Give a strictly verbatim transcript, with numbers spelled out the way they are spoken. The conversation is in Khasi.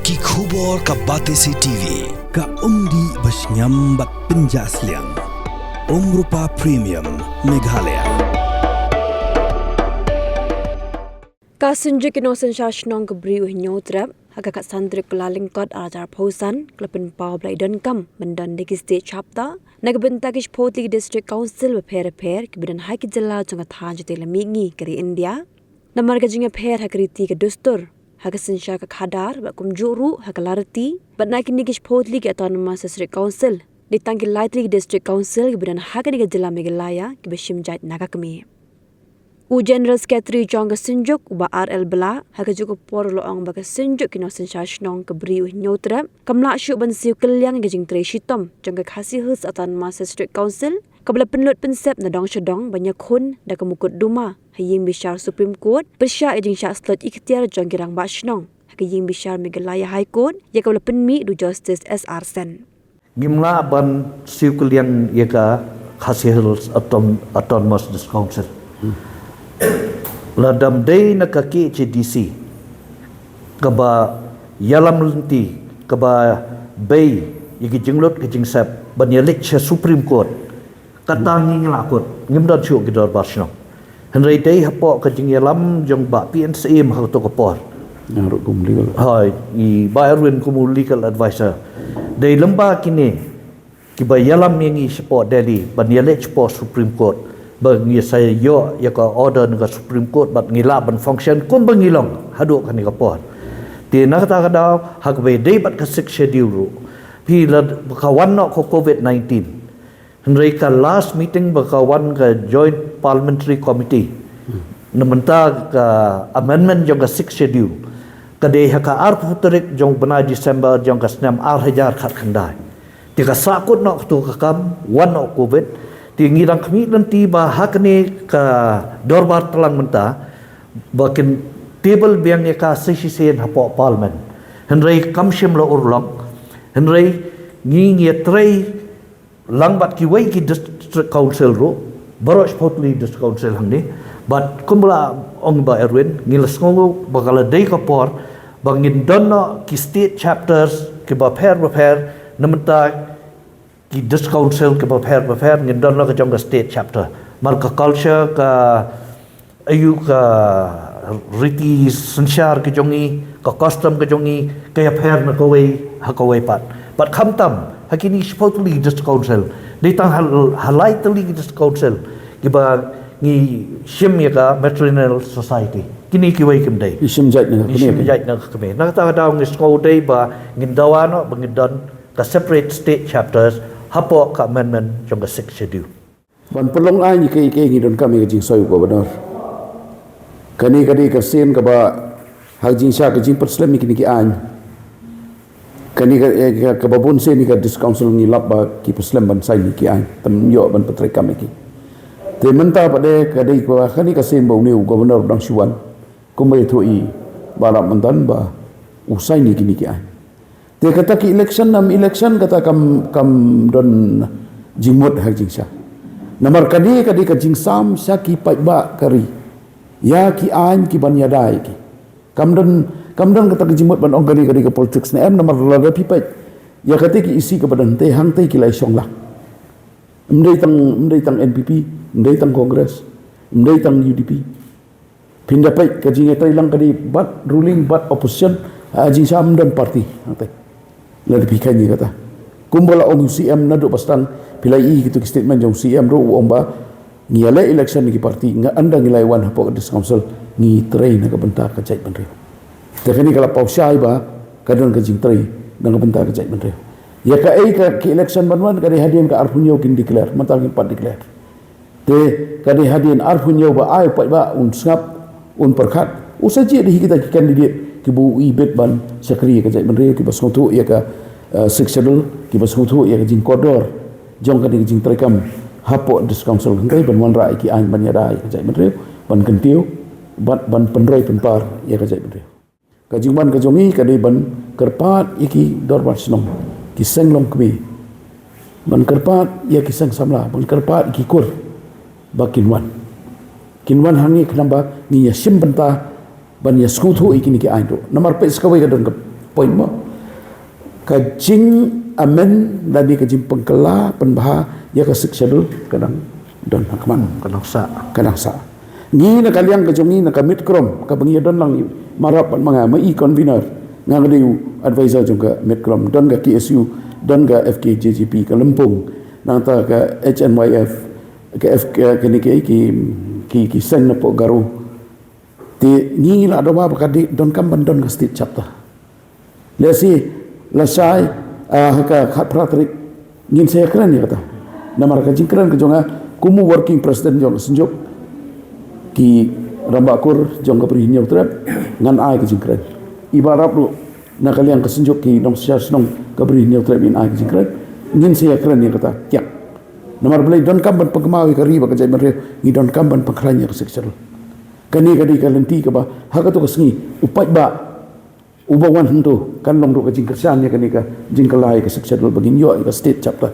Ki khubor ka Batesi T V. Ka umdih ba shngiam bad pynjah sliang. Umrupa Premium Meghalaya. Ka Synjuk ki Nongsynshar Shnong ka Bri U Hynñiewtrep ha ka khatsan tarik Kyllalyngkot arhajar arphew san ka la pynpaw ba la ïadon kam ban don da ki State Chapter na ka bynta ki shiphew tylli ki District Council bapher bapher kiba don ha ki jylla jong ka thaiñ jatei la mihngi ka ri India. Namar ka jingïapher ha ka riti ka dustur, ha ka synshar ka khadar bad kumjuh ruh ha ka lariti bad na kine ki shiphew tylli ki Autonomous District Council, dei tang ki lai tylli ki District Council kiba don ha kane ka jylla Meghalaya kiba shim jait na ka kmie. U General Secretary jong ka Synjuk, u Bah R L Blah, ha kajuh ka por u la ong ba ka Synjuk ki Nongsynshar Shnong ka Bri U Hynñiewtrep kam lah shuh ban siew kylliang ïa ka jingtrei shitom jong ka Khasi Hills Autonomous District Council kaba la pynlut pynsep na dong sha dong ban ïakhun da ka mukotduma ha ïing bishar Supreme Court pyrshah ïa ka jingshah slot ikhtiar jong ki rangbah shnong ha ka ïing bishar Meghalaya High Court ïa kaba la pynmih da u Justice S R Sen. Ngim lah ban siew kylliang ïa ka Khasi Hills Autom-, Autonomous District Council. Lada ym dei na ka K H A D C kaba ïalam lynti, kaba bei ïa ki jinglut ki jingsep ban ïaleit sha Supreme Court, kata ngi ngi la kut, ngim don shuh ki dorbar shnong. Hynrei dei hapoh ka jingïalam jong Bah P N Syiem ha kato ka por. Nga ruh kum legal. Hooid, i Bah Erwin kum u legal advisor. Dei lyngba kine kiba ïalam ïa ngi shapoh Delhi ban ïaleit shapoh Supreme Court, ba ngi sa ïoh ïa ka order na ka Supreme Court bad ngi lah ban function kumba ngi long haduh kane ka por. Te na kata ka daw, ha kaba ïadei bad ka Sixth Schedule ruh, phi la, ka wan noh ka covid nineteen. Hynrei ka last meeting ba ka wan ka Joint Parliamentary Committee na bynta ka amendment jong ka Sixth Schedule, ka dei ha ka arphew tarik jong u bnai December jong ka snem arhajar khatkhyndai. Te ka sahkut noh kato ka kam, wan noh covid. Te ngi dang khmih lynti ba ha kane ka dorbar tlang mynta ba kin table biang ïa ka sa shisien hapoh Parliament. Hynrei kam shym la urlong. Hynrei ngi ngi ïatrei lang bad kiwei ki District Council ruh, baroh shiphew tylli District Council hangne. Bad kumba la ong Bah Erwin, ngi la sngew ba ka la dei ka por ba ngin don noh ki State Chapters kiba pher bapher, na bynta ki District Council kiba pher bapher, ngin don noh ka jong ka State Chapter. Namar ka culture, ka aïu, ka riti synshar ka jong ngi, ka custom ka jong ngi, ka ïapher na kawei ha kawei pat. Bad khamtam ha kine shiphew tylli District Council, dei tang ha, ha lai tylli District Council kiba ngi shim ïa ka matrilineal society. Kine kiwei kim dei. Ngi shim jait na ka kmie. Ngi shim jait na ka kmie. Na kata ka daw ngi sngew dei ba ngin dawa noh ba ngin don ka separate State Chapters hapoh ka amendment jong ka Sixth Schedule. Ban pynlong aiñ ïa kaei kaei ngi donkam ïa ka jingsoi u Governor. Kane ka dei ka sien kaba ha ka jingshah ka jingpynslem ïa kine ki aiñ. Kane ka, eh, ka, kaba bun sien ïa ka District Council ngi lap ba ki pynslem ban sign ïa ki aiñ. Te ym ïoh ban pyntreikam ïa ki. Te mynta pat de ka dei kaba kane ka sien ba une u Governor u dang shu wan. Kumba ïathuh i Bah Lamminton ba u sign ïa kine ki aiñ. Te kata ki election, nam election kata kam, kam don jingmut ha ka jingshah. Namar kane ka dei ka jingsam sha ki paidbah ka ri ïa ki aiñ ki ban ïada ïa ki. Kam don, kam don kata ka jingmut ban ong kane ka dei ka politics ne em, namar lada phi peit ïa kata ki issue kaba don te hangta ki la shong lang. Ym dei tang, ym dei tang N P P, ym dei tang Congress, ym dei tang U D P. Phin da peit ka jingïatreilang ka dei bad ruling bad opposition, ha jingshah ym don party. Hangta. Lada phi kheiñ ïa kata. Kumba la ong u C M naduh ba sdang, phi la i kito ki statement jong u C M ruh u ong ba ngi ïaleh election ki party, nga ynda ngi la wan hapoh ka District Council ngi trei na ka bynta ka jaitbynriew. Te kane ka la paw shai ba ka don ka jingtrei na ka bynta ka jaitbynriew. Ïa kaei ka ki election ban wan ka dei hadien ka arphew hynñiew kin declare, mynta kin pat declare. Te ka dei hadien arphew hynñiew ba ai u paidbah un sngap, un pyrkhat. U sa jied hi kita ki candidate kiba u i bit ban shakri ïa ka jaitbynriew, kiba sngewthuh ïa ka, eh, Sixth Schedule, kiba sngewthuh ïa ka jingkordor jong kane ka jingtreikam hapoh District Council, hynrei ban wanrah ïa ki aiñ ban ïada ïa ka jaitbynriew, ban kyntiew bad ban pynroi pynpar ïa ka jaitbynriew. Ka jingwan ka jong ngi ka dei ban kyrpad ïa ki dorbar shnong, ki seng longkmie, ban kyrpad ïa ki seng samla, ban kyrpad ïa ki kur ba kin wan. Kin wan ha ngi khnang ba ngin ïa shim bynta ban ïa sngewthuh ïa kine ki aiñ ruh. Namar peit sa kawei ka don ka point mo. Ka jing amend lane ka jingpynkhlaiñ pynbha ïa ka Sixth Schedule ka dang don ha khmat. Ka dang sah. Ka dang sah. Ngi na ka liang ka jong ngi na ka MITCROM kaba ngi don lang, ma Rap bad ma nga, ma i convener, nga nga dei u advisor jong ka MITCROM, don ka K S U, don ka F K J G P ka Lympung, nangta ka H N Y F, ka F, ka, kine ki, ki, ki, ki seng na poh Garo. Te ngi la dawa ba ka dei donkam ban don ka state chapter. Lehse lashai, ah, ha ka khatphra tarik ngin sa ïakren ïa kata. Namar ka jingkren ka jong nga kum u working president jong ka Synjuk, ki rangbah kur jong ka Bri Hynñiewtrep, ngan ai ka jingkren. I Bah Rap ruh na ka liang ka Synjuk, ki nongsynshar shnong ka Bri Hynñiewtrep, ngin ai ka jingkren. Ngin sa ïakren ïa kata kiad. Namar balei, donkam ban pynkynmaw ïa ka ri bad ka jaitbynriew, ngi donkam ban pynkhlaiñ ïa ka Sixth Schedule. Kane ka dei ka lynti kaba ha kato ka sngi u paidbah uba wan hangto kan long ruh ka jingkyrshan ïa kane ka jingkylla ïa ka Sixth Schedule ba ngin ïoh ïa ka state chapter.